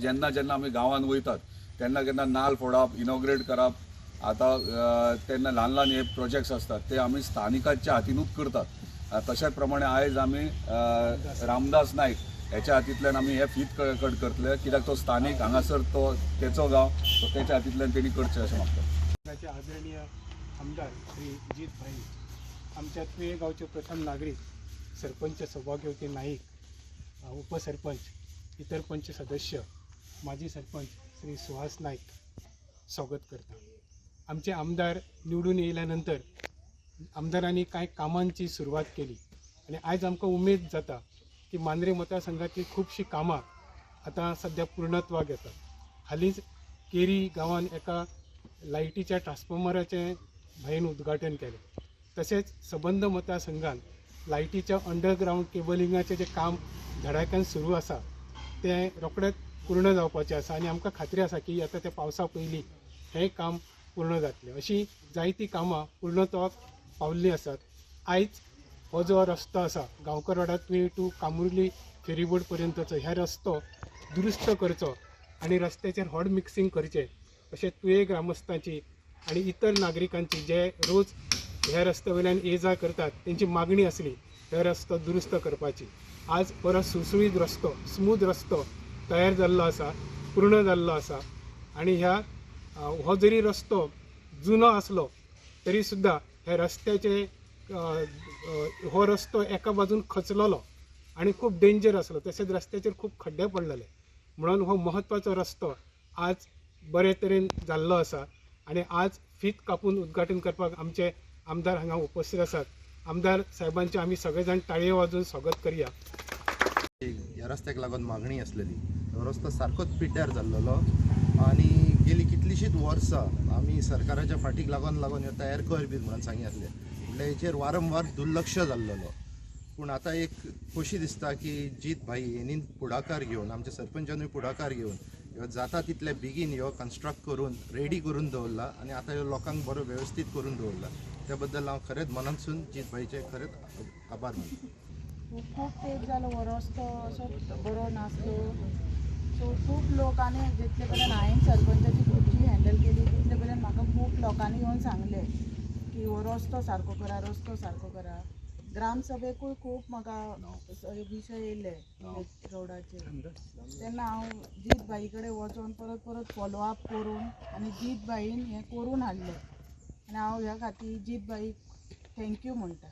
जेन्ना जेन्ना आमी गांवांत वयतात तेन्ना केन्ना नाल फोडप, इनॉग्रेट करप, आतां तेन्ना ल्हान ल्हान हे प्रोजेक्ट्स आसतात ते आमी स्थानिकांच्या हातीनूच करतात. तशाच प्रमाणे आयज आमी रामदास नायक हेच्या हातींतल्यान आमी हे फीत कट करतले, कित्याक तो स्थानीक हांगासर तो तेचो गांव, तो तेच्या हातींतल्यान तेणी करचें अशें मागता. आदरणीय आमदार श्री जीत भाई, आमच्या तुये गांवचे प्रथम नागरीक सरपंच सौभाग्यवती नाईक, उपसरपंच, इतर पंच सदस्य, माजी सरपंच श्री सुहास नाईक स्वागत करता. आमचे आमदार निवडून येयल्या नंतर आमदारांनी कांय कामांची सुरवात केली आनी आयज आमकां उमेद जाता की मांद्रे मतदारसंघातली खुबशीं कामां आतां सद्या पूर्णत्वाक येतात. हालींच केरी गांवान एका लायटीच्या ट्रान्सफॉर्मराचें भाईन उद्घाटन केलें. तशेंच सबंद मतदारसंघान लायटीच्या अंडरग्रावंड केबलिंगाचें जें काम धडाक्यान सुरू आसा तें रोखडेंच पूर्ण जावपाचें आसा आनी आमकां खात्री आसा की आतां त्या पावसा पयलीं हें काम पूर्ण जातलें. अशीं जायतीं कामां पूर्णत्वाक पावल्लीं आसात. आयज हो जो रस्तो आसा गांवकर तुये टू कामुर्ली फेरीबोट पर्यंतचो, ह्या रस्तो दुरुस्त करचो आनी रस्त्याचेर हॉट मिक्सिंग करचें अशें तुये ग्रामस्थांची आनी इतर नागरिकांची जे रोज ह्या रस्त्या वयल्यान ये जा करतात तेंची मागणी आसली हे रस्तो दुरुस्त करपाची. आज बरो सुळसुळीत रस्तो, स्मूथ रस्तो तयार जाल्लो आसा, पूर्ण जाल्लो आसा आनी ह्या हो जरी रस्तो जुनो आसलो तरी सुद्दां ह्या रस्त्याचे हो रस्तो एका बाजून खचलोलो आनी खूब डेंजर आसलो, तशेंच रस्त्याचेर खूब खड्डे पडलेले, म्हणून हो म्हत्वाचो रस्तो आज बरे तरेन जाल्लो आसा आनी आज फीत कापून उद्घाटन करपाक आमचे आमदार हांगा उपस्थित आसात. आमदार साहेबांचे आमी सगळे जाण टाळयो वाजोवन स्वागत करया. ह्या रस्त्याक लागून मागणी आसलेली, हो रस्तो सारकोच पिड्ड्यार जाल्लोलो आनी गेली कितलींशींच वर्सां आमी सरकाराच्या फाटीक लागून लागून ह्यो तयार कर बी म्हणून सांगी आसले, म्हणल्यार हेचेर वारंवार दुर्लक्ष जाल्लोलो. पूण आतां एक खोशी दिसता की जीत भाई हेणीन फुडाकार घेवन, आमच्या सरपंचानूय फुडाकार घेवन ह्यो जाता तितले बेगीन ह्यो कन्स्ट्रक्ट करून रेडी करून दवरला आनी आतां ह्यो लोकांक बरो वेवस्थीत करून दवरला. त्या बद्दल हांव खरेंच मनांतसून जीत भाईचे खरेंच आभार मानता. खूब तेंप जालो हो रस्तो असो बरो नासलो, सो खूब लोकांनी जितले पर्यंत हांवें सरपंचाची खुर्ची हँडल केली तितले पर्यंत म्हाका खूब लोकांनी येवन सांगलें की हो रस्तो सारको करा, रस्तो सारको करा. ग्रामसभेकूय खूब म्हाका विशय येयले रोडाचेर, तेन्ना हांव जीत भाई कडेन वचोन परत परत फॉलोअप करून आनी जीत भाईन हें करून हाडलें आनी हांव ह्या खातीर जीत भाईक thank you म्हणटा.